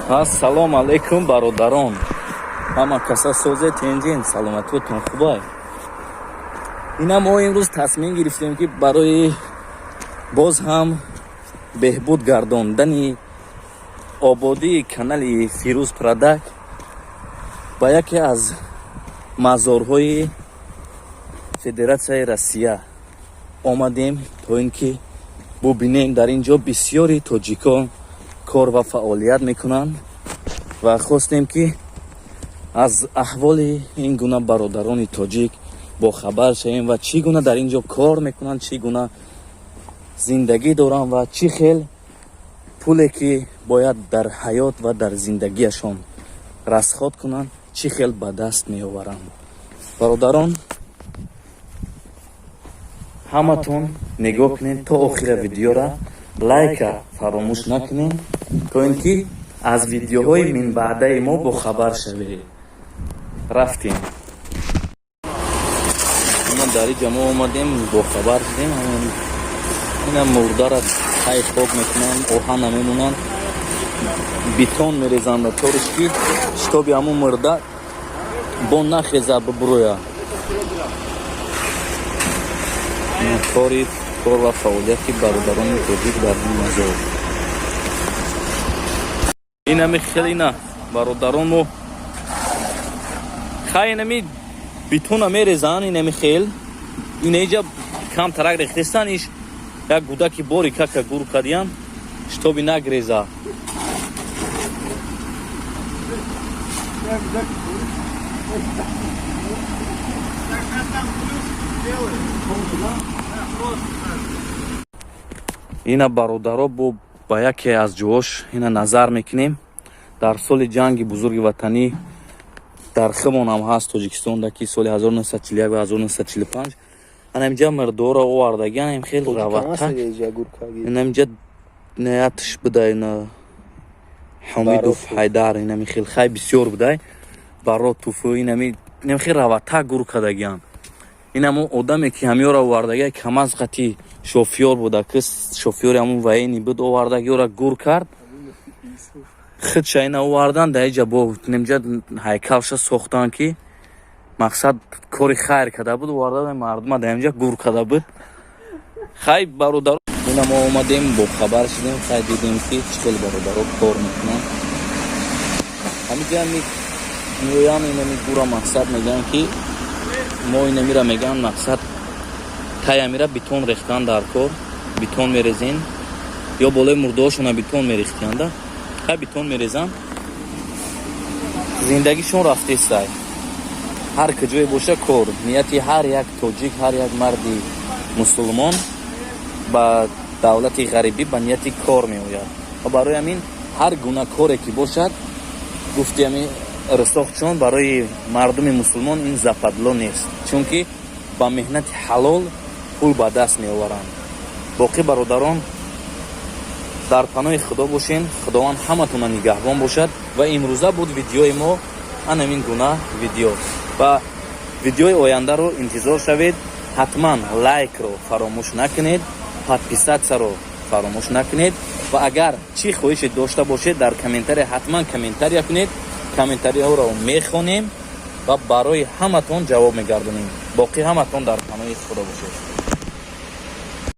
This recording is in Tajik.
Ассалому алайкум, бародарон, ҳама каса созе, тенҷин, саломатиётон хубай? Ина мо имрӯз тасмим гирифтем, ки барои боз ҳам беҳбуд гардондани ободии канали Фирӯз Продак ба яке аз мазорҳои Федератсияи Россия омадем, то ин ки бубинем, дар ин ҷо бисёри тоҷикон кор ва фаъолият мекунанд ва хостем, ки аз аҳволи ин гуна бародарони тоҷик бохабар шавем ва чӣ гуна дар ин ҷо кор мекунанд, чӣ гуна зиндагӣ доранд ва чӣ хел пуле, ки бояд дар ҳаёт ва дар зиндагиашон расход кунанд, чӣ хел ба даст меоваранд. Бародарон, ҳаматон нигоҳ кунед то охира видеора, лайка фаромӯш накунед, то ин ки аз видеоҳои минбаъдаи мо бохабар шавед. Рафтем. Ина дар иҷа мо омадем, бохабар шудем. Ина мурдара тай хок мекунанд, оҳана мемонанд, бетон мерезанд ториш, ки шитоби ҳамун мурда бо нахеза, бибуроя. Кори кор ва фаъолияти бародарони тоҷик дар ин мазор инами хел. Ина, бародарон, мо хай инами бетона мерезанд, инами хел ина иҷа камтарак рехтестан, иш як гудаки бори кака гур кардиян, шитоби нагреза. Ина, бародаро, бо ба яке аз ҷоҳош ина назар мекунем. Дар соли ҷанги бузурги ватанӣ дар химонам ҳаст, Тоҷикистонда, ки соли 1941 ва 1945 анамиҷа мирдоро овардаги, анам хел равата, инамиҷа ниятш будай, ина Ҳомидов Ҳайдар, инами хел хай бисёр будай, Баротуфу, инами хел равата гур кардагиан. Инаму одаме, ки ҳамёра овардаги, КамАЗ қати шофёр буда, ки шофёри ҳамун военный буд, овардагиёра гур кард, худша ина овардан дар иҷа, бо немҷа ҳайкалша сохтан, ки мақсад кори хайр карда буд, оварда мардума дар инҷа гур карда буд. Хай, бародаро, ина мо омадем, бохабар шудем, хай дидем, ки чӣ хел бародаро кор мекунанд. Ҳамиҷа меоян, инами гура мақсад мегӯянд, ки мо инамира мегӯянд, мақсад таямира бетон рехтан дар кор, бетон мерезен ё болои мурдаҳошона бетон мерехтиянда. Хай, бетон мерезанд, зиндагишон рафтестай. Ҳар куҷое боша кор, нияти ҳар як тоҷик, ҳар як марди мусулмон ба давлати ғарибӣ ба нияти кор меояд ва барои ҳамин ҳар гуна коре ки бошад, гуфти ҳамин рисоқчон, барои мардуми мусулмон ин западло нест, чунки ба меҳнати ҳалол пул ба даст меоваранд. Боқӣ, бародарон, дар паноҳи Худо бошен, Худованд ҳаматона нигаҳбон бошад. Ва имрӯза буд видеои мо анамин гуна видео ва видеои ояндаро интизор шавед. Ҳатман лайкро фаромӯш накунед, подписаться-ро фаромӯш накунед ва агар чӣ хоҳише дошта бошед, дар комментария ҳатман комментария кунед. Комментарияҳоро мехонем ва барои ҳаматон ҷавоб мегардонем. Боқӣ ҳаматон дар паноҳи Худо бошед.